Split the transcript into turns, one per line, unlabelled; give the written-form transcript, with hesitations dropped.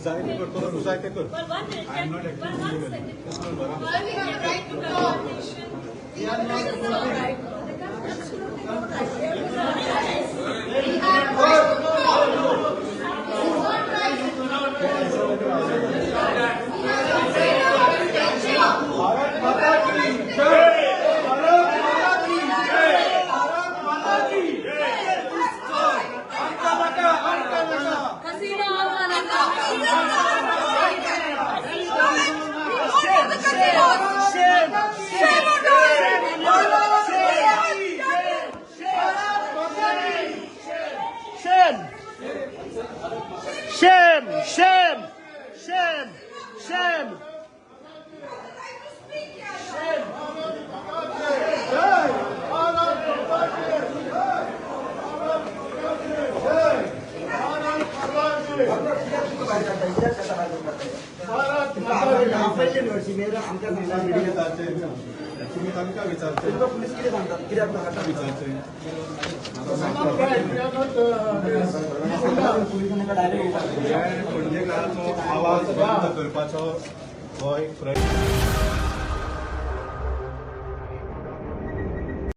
जाय तें करतलो, तूं जाय तें कर.
For one minute,
I am not
one,
acting
one
illegally.
second.
बराबर.
We have a right to communication. We have a right.
We have a right to talk. This is not right. We have a freedom of speech here.
Bharat माता की जय! भारत माता की जय! भारत माता की जय! आमकां नाका, आमकां नाका.
Casino आमकां नाका.
Stop it! We don't want the casinos.
Shame!
Shame on you!
Shame! Shame! Shame! Shame! Shame!
Right to speak here.
जय! भारत माता की जय! भारत माता की जय! भारत माता की भारत माता की.
आपयले न्हय मेयर आमकां सांगला मिडिया.
विचारचें तुमी, तांकां विचारचें.
तुमकां पुलीस कितें सांगतात, कित्याक नाका?
विचारचें.
पुलिसांनी डायरेक्ट
हे पणजेकाराचो आवाज बंद करपाचो हो एक प्रयत्न.